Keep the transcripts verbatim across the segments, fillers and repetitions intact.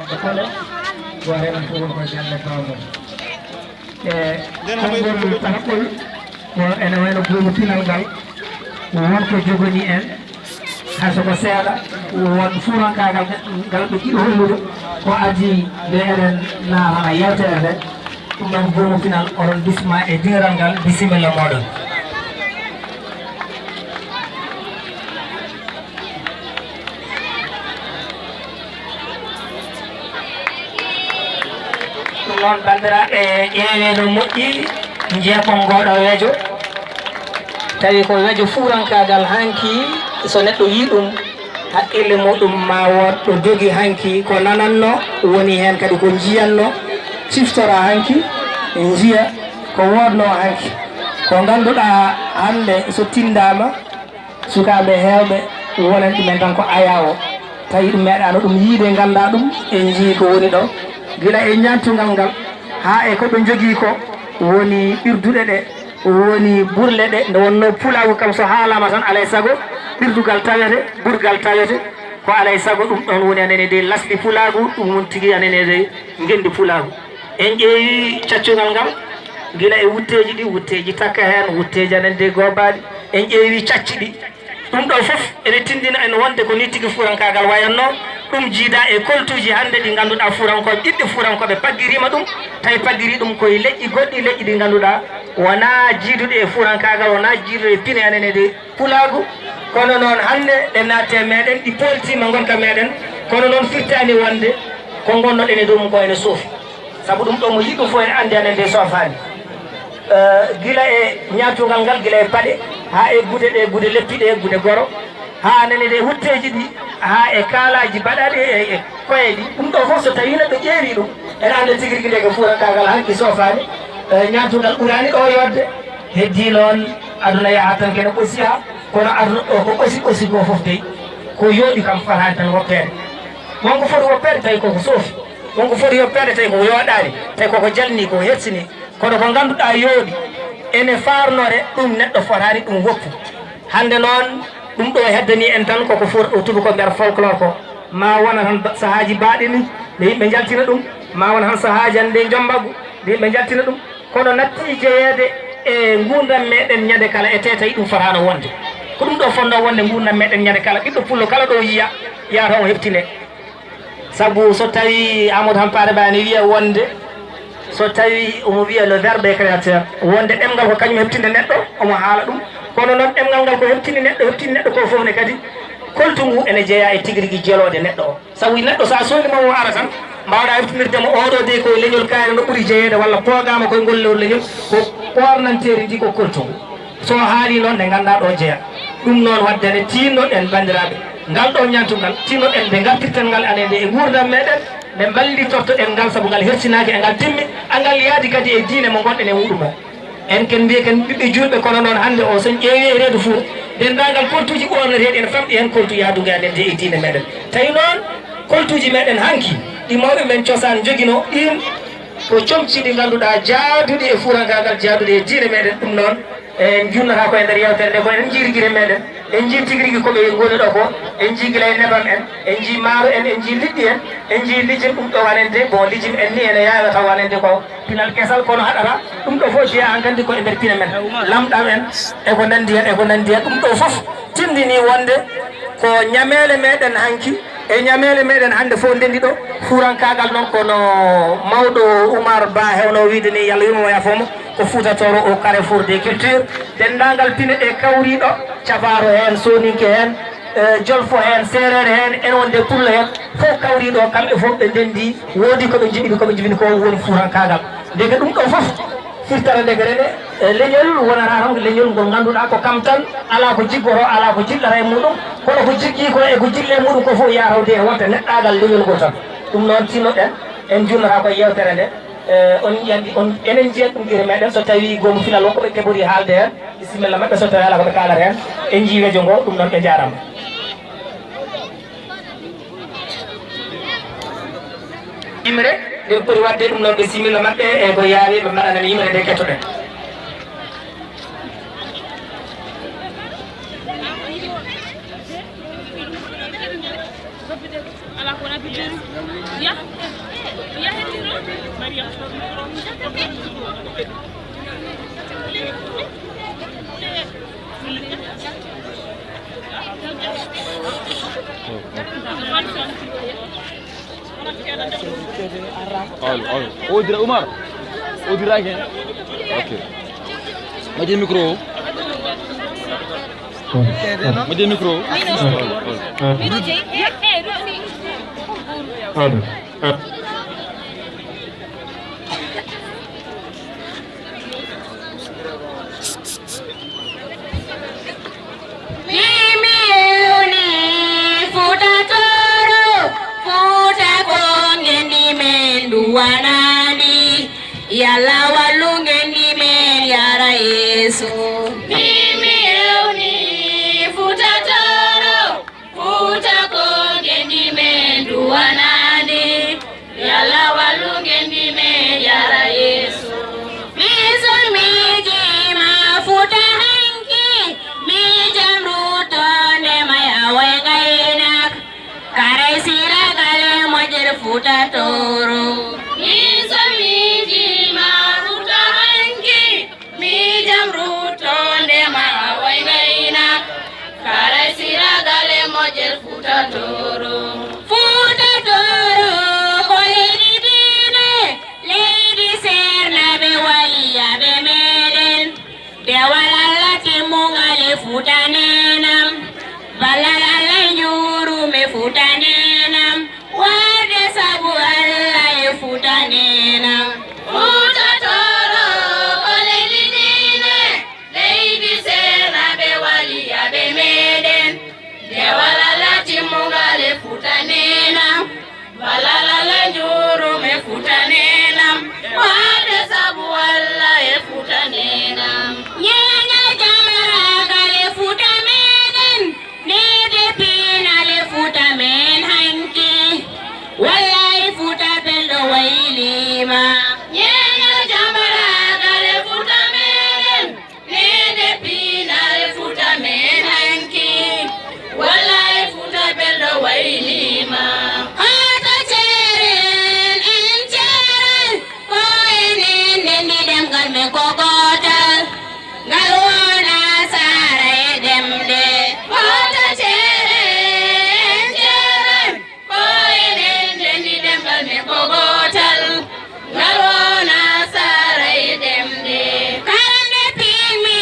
Kole, ko heen fof ko jannde bawɗo. E konngol ɗaɓɓol, ko ene wayno goomu pinal ngal, won ko joganii en, hay so ko seeɗa, won fuurankaagal ngal ɓe njiɗi hollude, ko adii nde eɗen naatana yeewtere nde. Ɗum noon, goomu pinal, oɗon bismaa e diiral ngal, bisimilla mooɗon. Ɗum noon, banndiraaɓe, ƴeewee no moƴƴi, njeekon ngooɗo wejo. Tawi ko wejo fuurankaagal hanki, so neɗɗo yii ɗum, haqqille muɗum ma wood ɗo dogi hanki, ko nananno woni heen kadi ko njiyanno, ciftora hanki, njiya ko woodno hanki. Ko ngannduɗaa hannde so tinndaama, sukaaɓe heewɓe wonani ɗumen tan ko ayaawo. Tawi ɗum meeɗaano ɗum yiide, nganndaa ɗum, en njii ko woni ɗo. Gila e ñaantungal ngal, haa e ko ɓe njogii ko woni ɓirduɗe ɗe, woni burle ɗe, nde wonnoo pulaagu kam so haalaama tan, alay sago ɓirdugal tawete, burgal tawete, ko alay sago ɗum ɗoon woni anene de lasli pulaagu, ɗum woni tigi anene de ngenndi pulaagu. En ƴeewi caccungal ngal, gila e wutteeji ɗi, wutteeji takka heen, wutteeji anen de goobaaɗi. En ƴeewi cacci ɗi. Ɗum ɗo fof ene tinndina en wonde ko nii tigi fuurankaagal wayatnoo. Ɗum jiidaa e koltuuji hannde ɗi ngannduɗaa fuurankooɓe, ɓiɓɓe fuurankooɓe paggiriima ɗum, tawi paggirii ɗum ko e leƴƴi goɗɗi, leƴƴi ɗi ngannduɗaa wonaa jiiduɗe e fuurankaagal, wonaa jiiduɗe e pine anen e ɗe pulaagu. Kono noon hannde ɗe naatti e meeɗen, ɗi pooltiima ngonka meeɗen, kono noon firtaani wonde ko ngonnoɗen e dow mum ko ene soofi. Sabu ɗum ɗo mo yiɗi ɗum fof ene anndi anen de soofaani. Eh, gila e ñaawtungal ngal, gila e paɗe, haa e gude ɗe, gude leppi ɗe, gude goro, haa nene ɗe wutteeji ɗi, haa e kaalaaji baɗaaɗi e, e koye ɗi. Ɗum ɗo fof so tawii neɗɗo ƴeewi ɗum, ene annda tigi rigi nde ko fuurankaagal hanki soofaani. Eh, ñaawtungal ɓuraani ɗo yooɗde. Heddii noon, aduna yaha tan kene ɓosiya, kono aduna o ko ɓosi, ɓosi ko fof dey, ko yooɗi kam fotaani tan woppeede. Won ko foti woppeede tawi koko soofi, won ko foti woppeede tawi koko yooɗaani, tawi koko jalni, koko hersini. Kono ko ngannduɗaa yooɗi, ene faarnore, ɗum neɗɗo fotaani ɗum woppu. Hannde noon, ɗum ɗo heddanii en tan koko foti o tuba ko nder folklore ko. Ma wona tan ba-, sahaaji baaɗi ni, nde yimɓe njaltina ɗum, ma wona tan sahaaji hannde njombaggu, nde yimɓe njaltina ɗum. Kono natti jeyeede e nguurndam meeɗen ñande kala, e tee tawi ɗum fotaano wonde. Ko ɗum ɗo fotnoo wonde nguurndam meeɗen ñande kala, ɓiɗɗo pullo kala ɗo yiya, yaha tan o heɓtine. Sabu so tawi Amadou Hampâté Bâ ne wiya wonde, so tawi omo wiya le verbe est créateur, wonde ɗemngal ko kañum heɓtinde neɗɗo, omo haala ɗum. Kono noon ɗemngal ngal ko heɓtini neɗɗo, heɓtini neɗɗo ko fof ne kadi, koltu ngu ene jeyaa e tigi rigi jeloode neɗɗo o. Sabu neɗɗo so a soodi mo o ara tan, mbaawɗaa heftinirde mo oɗo de ko e leñol kaari no ɓuri jeyeede walla poogaama koye ngol lewru leñol, ko ɓoornanteeri ndi ko koltu ngu. So o haalii noon nde nganndaa ɗo jeyaa. Ɗum noon waɗde ne tiinnoɗen banndiraaɓe, ngal ɗo ñaantungal, tiinnoɗen nde ngartirten ngal anen nde e nguurndam meeɗen, nde mballitotoɗen ngal sabu ngal hersinaaki e ngal timmi, angal yaadi kadi e diine mo ngonɗen e muɗum o. En ken mbiye ken ɓiɓɓe juulɓe, kono noon hannde o, so en ƴeewi e reedu fuu, denndaangal koltuuji ɓoorneteeɗi ene famɗi heen koltu yaaduga e nder e diine meeɗen. Tawi noon, koltuuji meeɗen hanki, ɗi mawɓe men cosaan njoginoo, ɗiin ko comci ɗi ngannduɗaa jaaduɗi e fuurankaagal, jaaduɗi e diine meeɗen. Ɗum noon, en njunnata ko e nder yeewtere nde, ko en njii gite meeɗen. En njii tigi rigi ko ɓe ngoni ɗo ko, en njii gila e nebam en, en njii maaro en, en njii liɗɗi en, en njii lijim ɗum ɗo wanande, bon, lijim en ni ene yaawa taw wanande ko pinal kesal, kono haɗata ɗum ɗo fof jeyaa hankadi ko e nder pine men, lamɗam en, e ko nanndi heen, e ko nanndi heen. Ɗum ɗo fof tinndini wonde ko ñameele meeɗen hanki, e ñameele meeɗen hannde fof ndenndi ɗo, fuurankaagal noon kono mawɗo Oumar Ba heewno wiide ni, Yalla yurmo mo, yaafoo mo, ko Fuuta Tooro au carrefour des cultures. Denndaangal pine ɗe kawriiɗo, Cafaaro heen, Sooninke heen, eh, Jolfo heen, Seereer heen, ene wonde Pullo heen, fof kawriiɗo, kamɓe fof ɓe ndenndi, woodi ko ɓe njibini, ko ɓe njibini ko woni fuurankaagal. Ndeke ɗum ɗo fof firtata ndeke rene, eh, leñol wonata tan ko leñol ngol ngannduɗaa ko kam tan, alaa ko jiggotoo, alaa ko jiɗɗata e muɗum, kono ko jiggii ko e ko jiɗi e muɗum ko fof yaha tawde e wonta neɗɗaagal leñol ngol tan. Ɗum noon tinnoɗen, en njunnata ko e yeewtere nde. Eh, on njiyat, on, enen njiyat ɗum gite meeɗen, so tawii goomu pinal won ko ɓe keɓori haalde heen, bisimilla maɓɓe, so tawii alaa ko ɓe kaalata heen, en njii wejo ngo, ɗum noon ɓe njaaraama. Yimre, ɓe poti waɗde ɗum noon, bisimilla maɓɓe, e ko yaawi, ɓe mbaɗana en yimre nde kettoɗen. Alo, alo. O dira Umar. O dira ke. Ok. Majje micro. Majje micro. Alo. Mimi ewni Futa Toro, Futa ko ngendi men duwanani. Yalla wallu ngendi men yara Yesu. Mimi ewni Futa Toro, Futa ko ngendi men duwanani. Yalla wallu ngendi men yara Yesu. Miso miji ma Futa hanki, mi jamru tonde ma ya wai gainak. Kare sira gale mojer Futa Toro. Miso miji ma Futa hanki, mi jamru tonde ma wai gainak. Kare sira gale mojer Futa Toro. Futa Toro ko leydi diine, leydi sernaɓe waliyaɓe meɗen. Dewal Allah timmungal e Futa nenam. Ballal Allah e njurum e Futa nenam. Warde sabu Allah e Futa nenam. Futa Toro ko leydi diine, leydi sernaɓe waliyaɓe meɗen. Dewal Allah timmungal e Futa nenam. Ballal Allah e njurum e Futa nenam. Warde sabu Allah e Futa nenam. Nyanya jamaragal e Futa meɗen. Nede pinal e Futa men hanki. Wallahi Futa belɗo waylima. Nyanya jamaragal e Futa meɗen. Nede pinal e Futa men hanki. Wallahi Futa belɗo waylima. Hoto ceren en ceren. Ko enen ndendi ɗemgal men ko gootal. Ngal wona sara e ɗemɗe. Hoto ceren en ceren. Ko enen ndendi ɗemgal men ko gootal. Ngal wona sara e ɗemɗe. Kala nde pinmi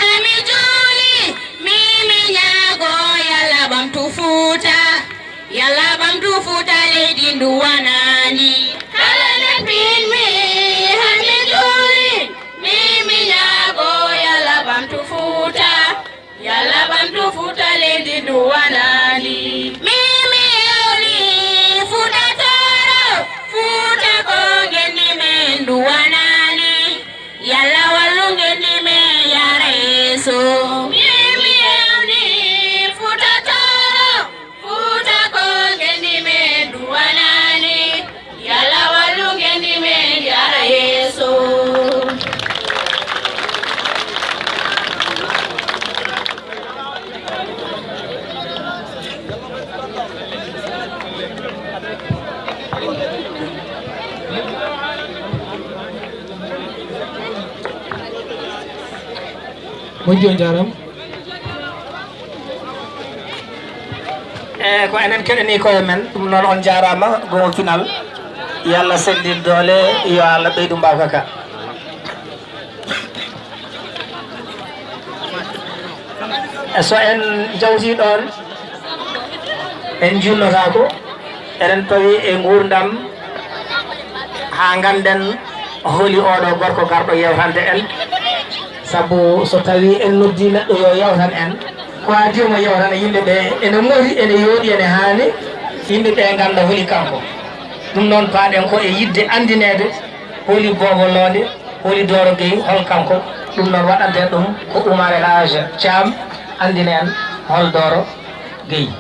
hami juuli, mi mi ñaago Yalla ɓamtu Fuuta. Yalla ɓamtu Fuuta leydi ndu wanaani. Kala nde pinmi hami juuli, mi mi ñaago Yalla ɓamtu Fuuta. Yalla ɓamtu Fuuta leydi ndu wanaani. Mi mi ewni Fuuta Tooro, Fuuta ko ngenndi men ndu wanaani. Yalla wallu ngenndi men yara yeeso. Mi mi ewni Fuuta Tooro, Fuuta ko ngenndi men ndu wanaani. Yalla wallu ngenndi men yara yeeso. Moƴƴi, on njaaraama. E ko enen keɗani koye men, ɗum noon on njaaraama, goomu pinal. Yo Allah senndin doole, yo Allah ɓeydu mbaawka ka. E so en njawtii ɗoon, en njuulnotaako, eɗen pawi e nguurndam haa ngannden holi oɗo gorko garɗo yeewtande en. Sabu so tawii en noddii neɗɗo yo yeewtan en, ko adii omo yeewtana yimɓe ɓe, ene moƴƴi, ene yooɗi, ene haani yimɓe ɓe ngannda holi kanko. Ɗum noon, paaɗen ko e yiɗde anndineede holi Boobo Loonde, holi Dooro Gueye, hol kanko. Ɗum noon, waɗanten ɗum ko Oumar El Hadj Thiam, anndina en hol Dooro Gueye.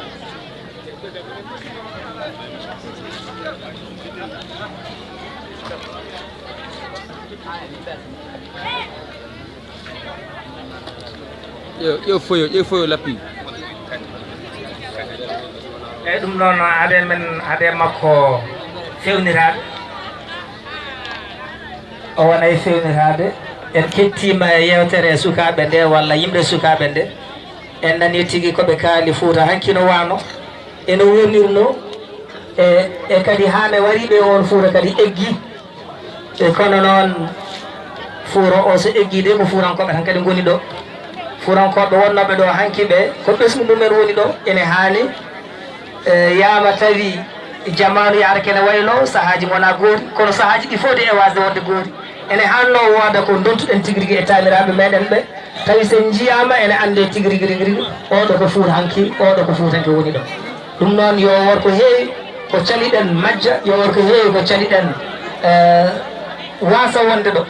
Ƴeew, ƴeew foyo, ƴeew foyo lappi. Eeyi, ɗum noon, hade men, hade makko Fewniraaɓe. O wonay fewniraade. En kettiima e yeewtere e sukaaɓe nde walla yimre sukaaɓe nde. En nanii tigi ko ɓe kaali Fuuta hanki no waano, e no wonirno, e, e kadi haa ne wari ɓe on Fuuta kadi eggi. E kono noon, Fuuta o so eggi de, ko Fuutankooɓe tan kadi ngoni ɗo. Fuutankooɓe wonnooɓe ɗo hanki ɓe, ko ɓesngu mumen woni ɗo, ene haani. E, yaama tawi jamaanu yaara kene waylo, sahaaji ngona goori, kono sahaaji ɗi fof de e waasde wonde goori. Ene haanno wooda ko ndontuɗen tigi rigi e taaniraaɓe meɗen ɓe, tawi sen njiyaama ene annde tigi rigi rigi rigi, oɗo ko Fuuta hanki, oɗo ko Fuutanke woni ɗo. Ɗum noon yo wor ko heewi ko caliɗen majja, yo wor ko heewi ko caliɗen, e, waasa wonde ɗo.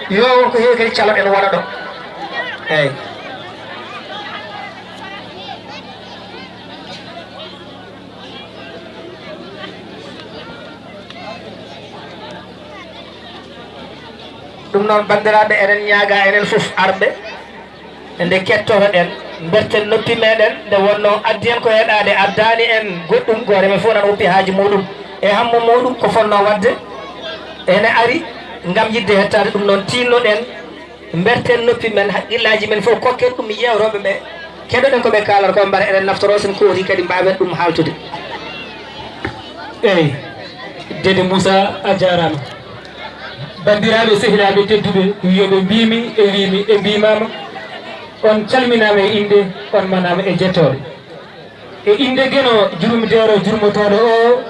Yo wor ko heewi kadi caloɗen wona ɗo. Eeyi. Ɗum noon, banndiraaɓe, eɗen ñaaga enen fof arɓe, nde kettotoɗen, mberten noppi meɗen, nde wonno addi en ko heɗaade, addaani en goɗɗum, gooto men fof nana woppi haaji muɗum e hammu muɗum, ko fotnoo waɗde ene ari ngam yiɗde hettaade. Ɗum noon, tiinnoɗen, mberten noppi men, haqqillaaji men fof, kokken ɗum yeewtooɓe ɓe, keɗoɗen ko ɓe kaalata ko, mbara eɗen naftoro, sen kooti kadi mbaawen ɗum haaltude. Eey, Dede Moussa, a jaaraama. Banndiraaɓe, sehilaaɓe tedduɓe, wiyooɓe mbiimi e wiimi e mbiimaama, on calminaama e innde, on manaama e jettooɗe. E innde Geno jurumdeero jurmotooɗo o,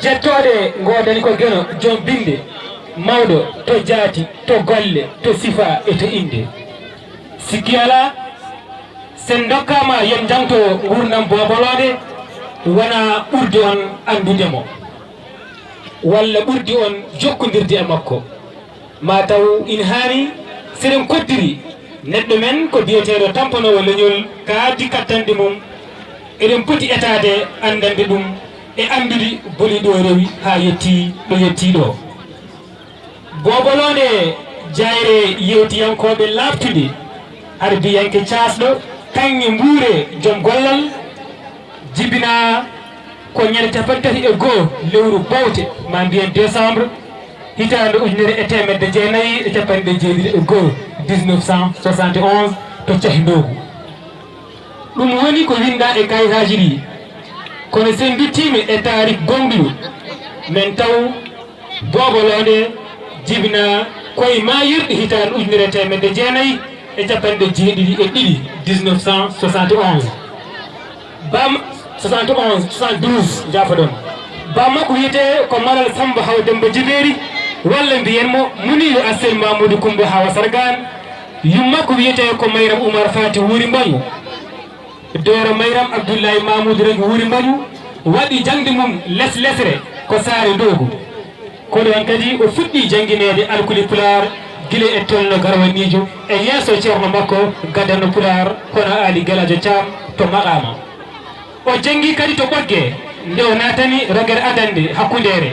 jettooɗe ngoodani ko Geno joom binnde, mawɗo to jaati, to golle, to sifaa e to innde. Sikki alaa, sen ndokkaama yen njangto nguurndam Boobolooɗe, wonaa ɓurde on anndude mo, walla ɓurde on jokkondirde e makko. Ma taw ina haani, seɗen koddiri neɗɗo men ko biyeteeɗo tampanoowo leñol, ka addi kattanɗe mum, eɗen poti etaade anndande ɗum e anndude boli ɗo rewi haa yettii ɗo yettii ɗo. Boobolooɗe jayre yewtiyankooɓe laaɓtude, harbiyanke caasɗo, kaŋŋe mbuure, joom gollal, jibinaa ko ñande capanɗe tati e goo lewru Bowte, ma mbiyen décembre, hitaande ujunere e teemedde jeenayi e capanɗe jeeɗiɗi e goo, dix-neuf cent soixante et onze, to Cahindoogu. Ɗum woni ko winndaa e kayitaaji ɗi, kono sen nduttiima e taariik gooŋɗuɗo, men taw Boobolooɗe jibinaa ko e maayirɗe hitaande ujunere e teemedde jeenayi e capanɗe jeeɗiɗi e ɗiɗi, dix-neuf cent soixante et onze. Bam, soixante et onze, soixante-douze, njaafoɗon. Bammakko wiyetee ko Malal Samba Hawa Demba Jibeeri, walla mbiyen mo Muniiru Assel Mamadou Koumba Hawa Sargaan. Yummakko wiyetee ko Mayram Oumar Fati Wuri Mbañu. Dooro Mayram Abdullahi Mamoudou Ragi Wuri Mbañu waɗi jaŋde mum leslesre ko Saare Ndoogu. Ko ɗoon kadi o fuɗɗii janngineede alkule Pulaar gila e tolno garwaniijo e yeeso ceerno makko gaddanɗo Pulaar, hono Aali Gelaajo Caam to Maɗaama. O janngi kadi to Ɓoggee, nde o naatani rogere adannde hakkundeere.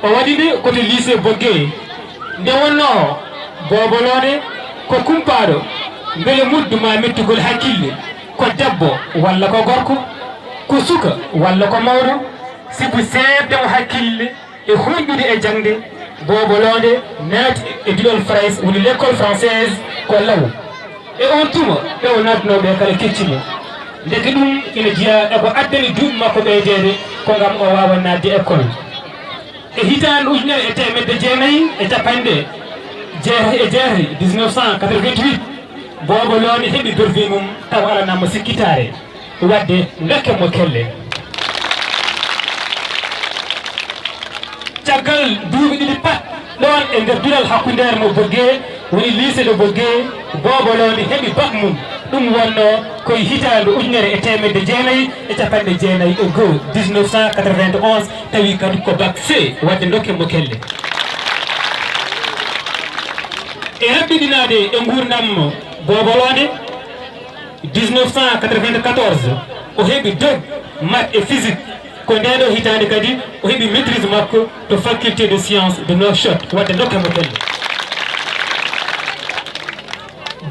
O waɗi nde ko to lycée Boggee. Nde wonnoo Boobolooɗe ko kumpaaɗo, mbele muddu maa mettugol hakkille, ko debbo walla ko gorko, ko suka walla ko mawɗo, sibu seedde mo hakkille e huunƴude e jaŋde, Boobolooɗe naati e duɗal Farayse, woni l'école française, ko law. E oon tuma, ɓe o naatnoo ɓe kala kecci mo. Ndeke ɗum ina jeyaa e ko addani duuɓi makko ɓeydeede, ko ngam o waawa naatde école. E hitaande ujunere e teemedde jeenayi e capanɗe jeetati e jeetati, dix-neuf cent quatre-vingt-huit, Boobolooɗe heɓi brevet mum tawa alanaama sikkitaare. Waɗde ndokken mo kelle. Caggal duuɓi ɗiɗi pat ɗoon e nder duɗal hakkundeere mo Boggee, woni lycée de Boggee, Boobolooɗe heɓi bac mum. Ɗum wonnoo ko e hitaande ujunere e teemedde jeenayi e capanɗe jeenayi e goo, dix-neuf cent quatre-vingt-onze, tawi kadi ko bac C, waɗde ndokken mo kelle. E raɓɓiɗinaade e nguurndam Boobolooɗe, dix-neuf cent quatre-vingt-quatorze, o heɓi deux, maths et physique. Ko ndee ɗoo hitaande kadi o heɓi maîtrise makko to faculté de sciences de Nouakchott, waɗde ndokken mo kelle.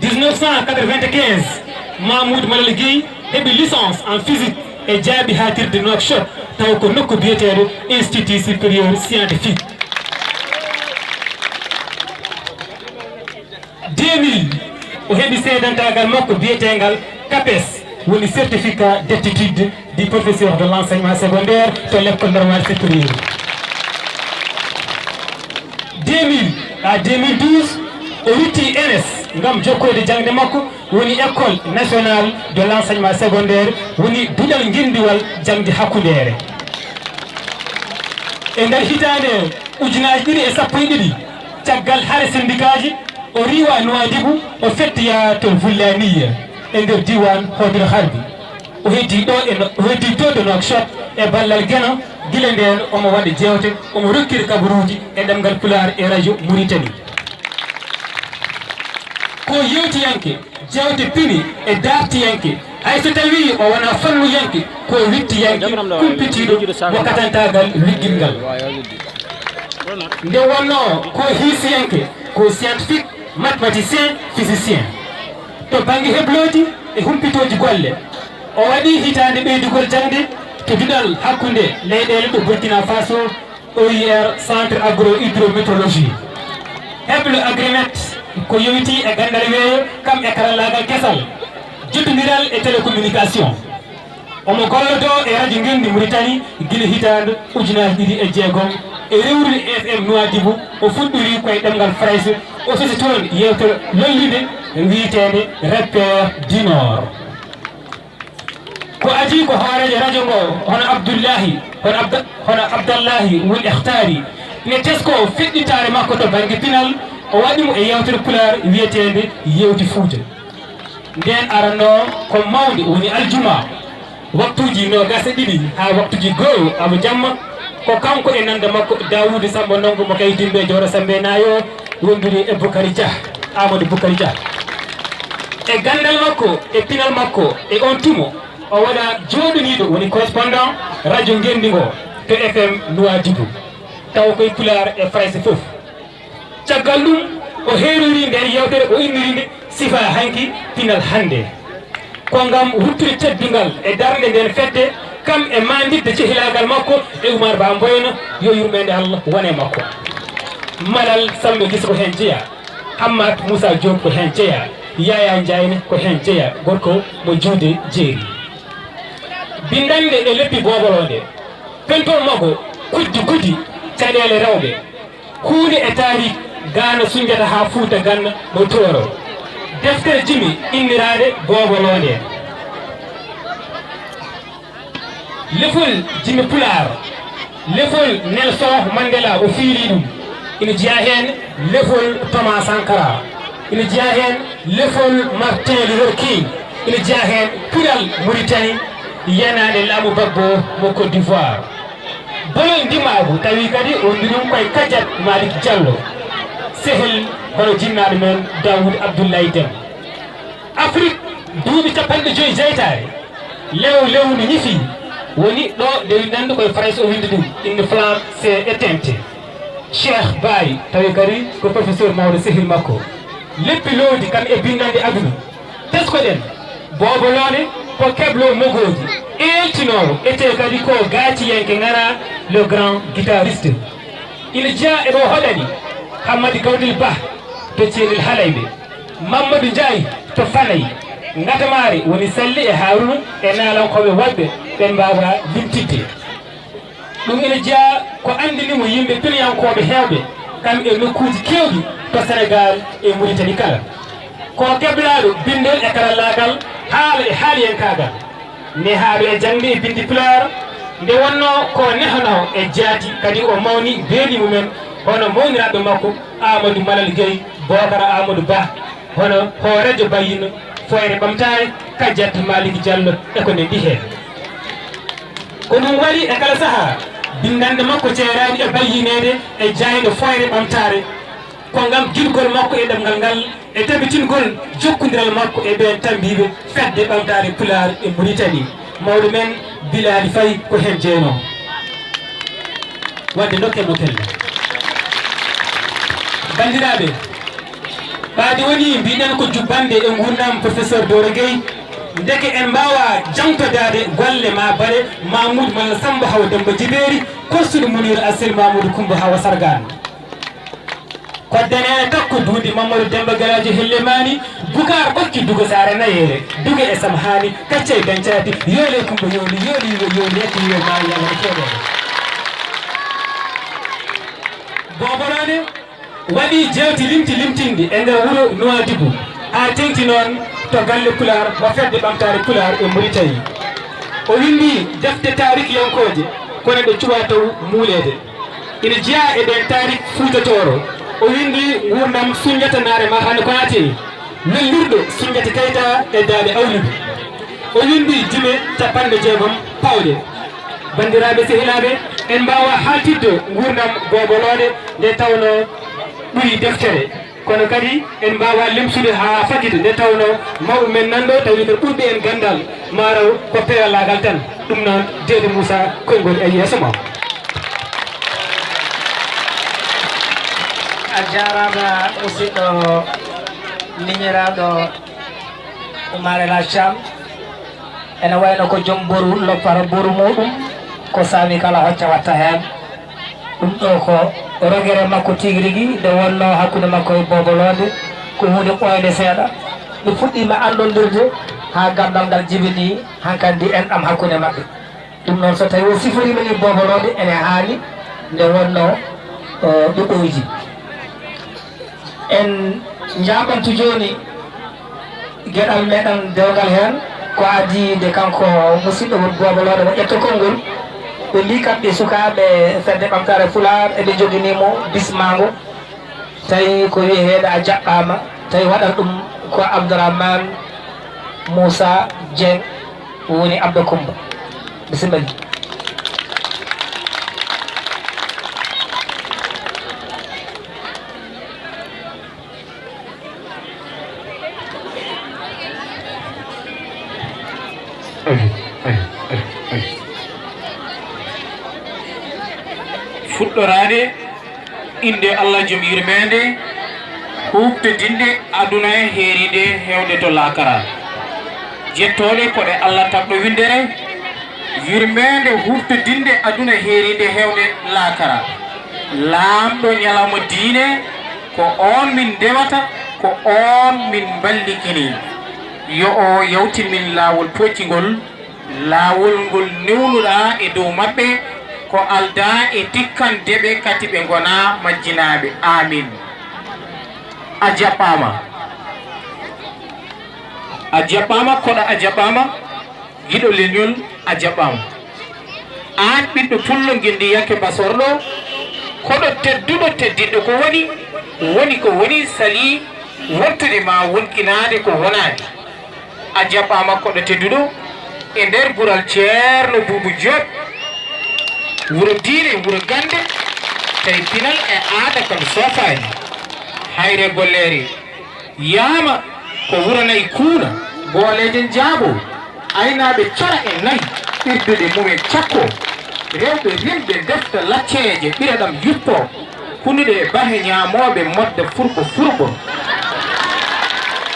Dix-neuf cent quatre-vingt-quinze, Mahmoud Malal Guèye heɓi licence en physique e jaaɓi haatirde Nouakchott Taw ko nokku biyeteeɗo Institut Supérieur Scientifique. Deux mille, o heɓi seedantaagal makko biyeteengal CAPES, woni certificat d'aptitude du professeur de l'enseignement secondaire to l'école normale supérieure. Deux mille à deux mille douze, o rutti ENES ngam jokkoyde jaŋde makko, woni École nationale de l'enseignement secondaire, woni duɗal ngenndiwal jaŋde hakkundeere. E nder hitaande ujunaaji ɗiɗi e sappo e ɗiɗi, caggal hare sendikaaji, o riiwa Nuwaadibu, o fettoya to Vullaniya e nder diiwaan Hoodere Harbi. O heddii ɗo e no, o heddii to to Nouakchott e ballal Geno. Gila ndeen omo waɗa jeewte, omo rokkira kabaruuji e ɗemngal Pulaar e rajo Muritani. Ko yewtiyanke, jeewte pini e daartiyanke, hay so tawii o wonaa fannuyanke, ko wittiyanke kumpitiiɗo mo katantaagal liggilngal. Nde wonnoo ko hiisiyanke, ko scientifique, mathématicien, physicien. To bannge heblooti e humpitooji golle, o waɗii hitaande ɓeydugol jaŋde to duɗal hakkunde leyɗeele ɗo Burkina Faso, O I R, Centre Agro Hydrométéorologie. Heblo Agrimet ko yowitii e ganndal weeyo, kam e karallaagal kesal, jottondiral e télécommunication. Omo gollodoo e rajo Ngenndi Muritani gila hitaande ujunaaji ɗiɗi e jeegom e rewrude F M Nuwaadibu. O fuɗɗorii ko e ɗemngal Farayse, o sosi toon yeewtere lollinde wiyeteende Repère du Nord. Ko adii ko hooreejo rajo ngo, hono Abdullahi, hono Abda-, hono Abdallahi Wul Ekhtaari, ne teskoo feɗɗitaare makko to bannge pinal, o waɗi mo e yeewtere Pulaar wiyeteende Yewti Fuuta. Ndeen arannoo ko mawnde, woni aljuma, waktuuji noogaas e ɗiɗi haa waktuuji goo awa jamma, ko kanko e nannda makko Daawuudu Sammba Ndonngo mo Kay Dimbe Jooro Sammbe Naayo, wondude e Bukari Jah, Amadou Bukari Jah. E ganndal makko, e pinal makko, e oon tuma, o waɗa jooɗoniiɗo, woni correspondant rajo Ngenndi ngo to F M Nuwaadibu, tawa koye Pulaar e Farayse fof. Caggal ɗum, o heerorii ndeen yeewtere, o inniri nde Sifa Hanki, Pinal Hannde. Ko ngam ruttude teddungal e darnde ndeen fedde, kam e maanditde cehilaagal makko e Umar Ba Mboyna, yo yurmeende Allah won e makko. Malal Sammba Gise ko heen jeyaa, Hammat Moussa Diop ko heen jeyaa, Yaya Ndiaye ne ko heen jeyaa, gorko mo Juude Jeeri. Binndannde e leppi Booboloo nde, pentol makko, Kuddi Gudi, Caɗeele Rewɓe. Huunde e taariik Gaana Sunjata haa Fuuta Ganna mo Tooro. Deftere jimi inniraande Boobo Loonde. Lefol jimi Pulaar, lefol Nelson Mandela, o fiiri ɗum. Ina jeyaa heen lefol Thomas Sankara. Ina jeyaa heen lefol Martin Luther King. Ina jeyaa heen puɗal Muritani yanaande laamu Gbagbo mo Côte d'Ivoire. Bolol ndimaagu tawi kadi o wondirii koye Kadiata Malick Diallo, sehil hono jinnaaɗo men Dawood Abdoulaye Dem. Afrik, duuɓi capanɗe joyi jeytaare, lew lewru ñifi, woni ɗo nde winndanndu koye Farayse o winndi ɗum, Une flamme s'est éteinte. Cheikh Baye, tawi kadi ko professeur mawɗo sehil makko. Leppi loowdi kam e binndannde aduna. Teskoɗen, Boobo Loone ko keblo mogooji, eeltinoowo, etee kadi ko gaaciyanke ŋaraa, le grand guitariste. Ina jeyaa e ɗo hoɗani Hammadi Gawdel Bah to Ceelel Halayɓe, Mammadu Njaay to Fanay, Ngatamaare woni Salli e Haaruna e naalankooɓe woɗɓe ɓe mbaawa limtidde. Ɗum ina jeyaa ko anndini mo yimɓe piliyankooɓe heewɓe, kam e nokkuuji keewɗi to Senegaal e Muritani kala. Ko keblaaɗo binndol e karallaagal, haala e haaliyankaagal, nehaaɗo e jaŋde e binndi Pulaar, nde wonnoo ko nehanoowo e jaati, kadi o mawni beeli mumen, hono mawniraaɓe makko Aamadu Malal Gey, Bookara Aamadu Bah, hono hooreejo Bayyino, Fooyre Ɓamtaare, Kadiata Malick Diallo e ko nanndi heen. Ko ɗum waɗi e kala sahaa, binndannde makko ceeraani e bayyineede e jaayɗo Fooyre Ɓamtaare, ko ngam giɗgol makko e ɗemngal ngal e tabitingol jokkondiral makko e ɓeen tammbiiɓe Fedde Ɓamtaare Pulaar e Muritani. Mawɗo men Bilaali Fay ko heen jeenoo. Wadde ndokken mo kelle. Banndiraaɓe, ɓaade woni mbiɗen ko jubbannde e nguurndam Professeur Doro Gueye, Ndeke en mbaawaa jaŋtodaade golle maa Bale Maamuudu malla Sammba Hawa Demmba Jibeeri, korsuɗo Muniiru Asel Maamuudu Kummba Hawa Sargaan. Koddane takko duundi Mammadu Demmba Galaajo Helle Maani, Bukaar okki Dugo Saare Nayeere, Dugo e Sam Haani, Kaccay Dañcaati, Yoole Kummba Yooli, Yooli Yo Yooli, Yatti Yo Maayi Yalla Keeɗeere. Boobo Looɗe waɗi jeewti limti limtinɗi e nder wuro Nuwaadibu, haa teŋti noon to galle Pulaar mo Fedde Ɓamtaare Pulaar e Muritani. O winndi defte taarikiyankooje, kono ɗe cuɓaa taw muuleede. Ina jeyaa e ɗeen taarik Fuuta Tooro. O winndi nguurndam Suñnjata Naare Mahani Konaate, wellirɗo Suñnjata Kayta e Daade Awlibi. O winndi jime capanɗe jeegom pawɗe. Banndiraaɓe sehilaaɓe, en mbaawaa haaltidde nguurndam Boobo Looɗe nde tawnoo ɓuri deftere. Kono kadi en mbaawaa limsude haa fagita nde tawnoo mawɓe men nan ɗo, tawi ko ɓurɓe en ganndal, maaro ko peeralaagal tan. Ɗum noon, Deedi Muusa, konngol e yeeso ma. A jaaraama musidɗo miñiraaɗo Oumar El Hadj Thiam. Ene wayno ko joom boru loppata boru muuɗum, ko saami kala hocca watta heen. Ɗum ɗo ko rogere makko tigi rigi nde wonnoo hakkunde makko e Boobo Looɗe, ko huunde ɓooynde seeɗa. Ɓe puɗɗiima anndondirde haa ganndal ngal jibini hankandi enɗam hakkunde maɓɓe. Ɗum noon so tawii o siforiima ni Boobo Looɗe ene haani nde wonnoo ɓe ɓooydi. En njaaɓantu jooni geɗal meɗen dewgal heen, ko adii nde kanko musidɗo won Boobo Looɗe mo ƴetta konngol, ɓe mbii kamɓe sukaaɓe Fedde Ɓamtaare Pulaar eɓe njoginii mo bismaango, tawi ko wiyeteeɗo a jaɓɓaama, tawi waɗata ɗum ko Abdourahmane Moussa Dieng woni Abba Coumba. Bisimilla. Fuɗɗoraade innde Allah Jom Yurmeende, huuɓtodinnde aduna heeriinde heewde to laakara. Jettooɗe ko ɗe Allah tagɗo winndere, yurmeende huuɓtodinnde aduna heeriinde heewde laakara. Laamɗo ñalawma diine, ko oon min ndewata, ko oon min mballikinii. Yo o yawtin min laawol pooccingol, laawol ngol newnuɗaa e dow maɓɓe, ko aldaa e tikkande ɓe kadi ɓe ngona majjinaaɓe. Aamiin. A jaɓɓaama. A jaɓɓaama, koɗo a jaɓɓaama, giɗo leñol a jaɓɓaama. Aan ɓiɗɗo pullo ngenndi yakke basorɗo, koɗo tedduɗo teddinɗo ko woni, woni ko woni salii wontude ma wonkinaade ko wonaani. A jaɓɓaama koɗo tedduɗo e nder gural Ceerno Buubu Joob, wuro diine, wuro gannde, tawi pinal e aada kam soofaani. Hayre golleeri yaama ko wuro nayi kuuna, gooleeje njaaboo, aynaaɓe cora e nayi, ɓirduɗe mumen cakkoo, rewɓe rimɓe ndefta lacceeje ɓira ɗam yuppoo. Hunude e bahe ñaamooɓe modda furɓo furɓo.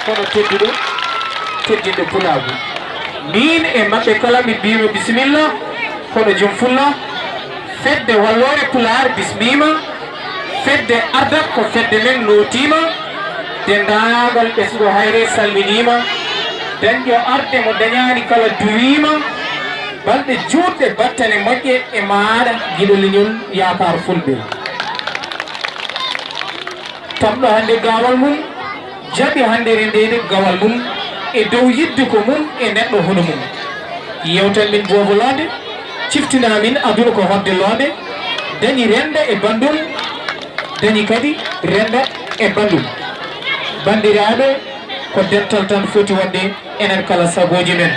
Kono tedduɗo, teddinɗo pulaagu. Miin e maɓɓe kala mi mbiima bisimilla, kono jom fulla. Fedde walloore pulaar bismiima. Fedde ardat ko fedde men nootiima. Denndaangal ɓesngo hayre salminiima. Dañɗo arde mo dañaani kala duwiima. Balɗe juutɗe battane moƴƴe e maaɗa giɗo leñol yaakaar fulɓe. Tamɗo hannde gaawal mum, jaɓi hannde renndeede gawal mum e dow yiɗde ko mum e neɗɗo hono mum. Yewtan min boobo loonde, ciftinaa min aduna ko hoɗde loonde, dañi renndo e banndum, dañi kadi renndo e banndum. Banndiraaɓe, ko dental tan foti wonde enen kala sagooji men.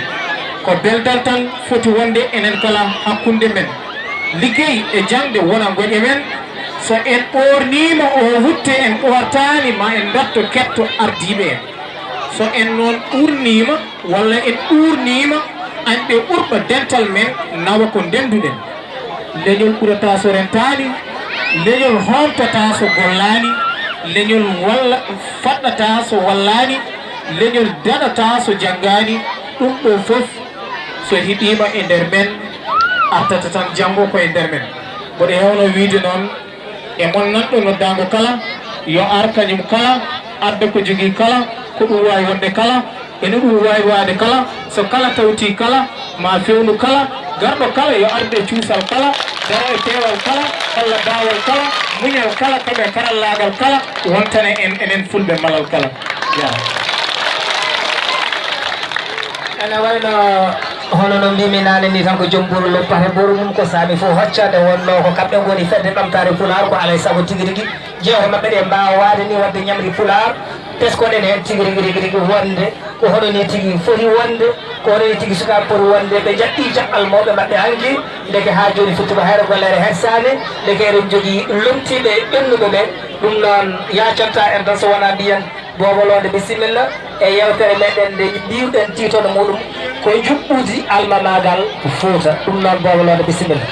Ko belɗal tan foti wonde enen kala hakkunde men. Liggey e jaŋde wona ngoƴe men. So en ɓoorniima oo wutte, en ɓoortaani, ma en ndarto ketto ardiiɓe en. So en noon uurniima walla en uurniima, añɓe ɓurɓa dental men nawa ko ndenndu-ɗen. Leñol ɓurataa so rentaani, leñol hoomtataa so gollaani, leñol walla faɗɗataa so wallaani, leñol daɗataa so janngaani, Ɗum ɗo fof so heɓiima e nder men, artata tan janngo ko e nder men. Mboɗo heewno wiyde noon e mon nanɗo noddaango kala, yo ar kañum kala, adda ko jogii kala, ko ɗum waawi wonde kala, ene ɗum waawi waade kala, so kala tawti kala, ma fewnu kala, garɗo kala yo arde cuusal kala, daro e peewal kala, holla baawal kala, muñal kala, kam e karallaagal kala, wontane en enen Fulɓe malal kala. Yaa. Ene wayno hono no mbimi naane ni tan, ko joom buuru loppata buuru mum, ko saami fof hocca. Nde wonno ko kamɓe ngoni fedde ɓamtaare Pulaar, ko alay sago tigi rigi jewte maɓɓe ɗe mbaawa waade ni, waɗde ñamri Pulaar, teskoɗen heen tigi rigi rigi rigi wonde ko hono ni tigi foti wonde, ko hono ni tigi sukaaɓe poti wonde. Ɓe njaɓɓii jaɓɓal mawɓe maɓɓe hanki, ndeke haa jooni futti ko hayre golleere hersaani, ndeke eɗen njogii lomtiiɓe ɓennuɓe ɓe. Ɗum noon yaacantaa en tan so wonaa mbiyen Boobo Loonde, bisimilla e yeewtere meɗen nde mbiiwɗen tiitono muɗum ko njuɓɓudi almamaagal Fuuta. Ɗum noon Boobo Loonde, bisimilla.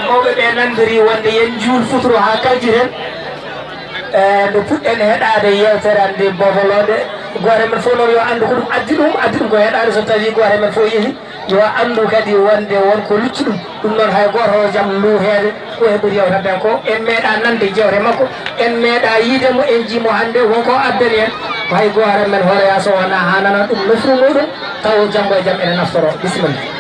Mawɓe ɓe nanndiri wonde yen njuul futuro haa kaljiten. E, nde puɗɗen heɗaade yeewtere hannde Boobo Loonde, gooto e men fof noon yo anndu ko ɗum addi ɗum, addi ɗum ko heɗaade so tawii gooto e men fof yehi. Yo anndu kadi wonde won ko lucci ɗum. Ɗum noon hay gooto o jam luuheede ko heɓi yewtande ko. En meeɗa nande jewte makko, en meeɗa yiide mo, en jii mo hannde. Won ko addani en, hay gooto men hoore yaa so wonaa haa nana ɗum nofru muɗum, taw janngo e jam ene naftoro. Bisimilla.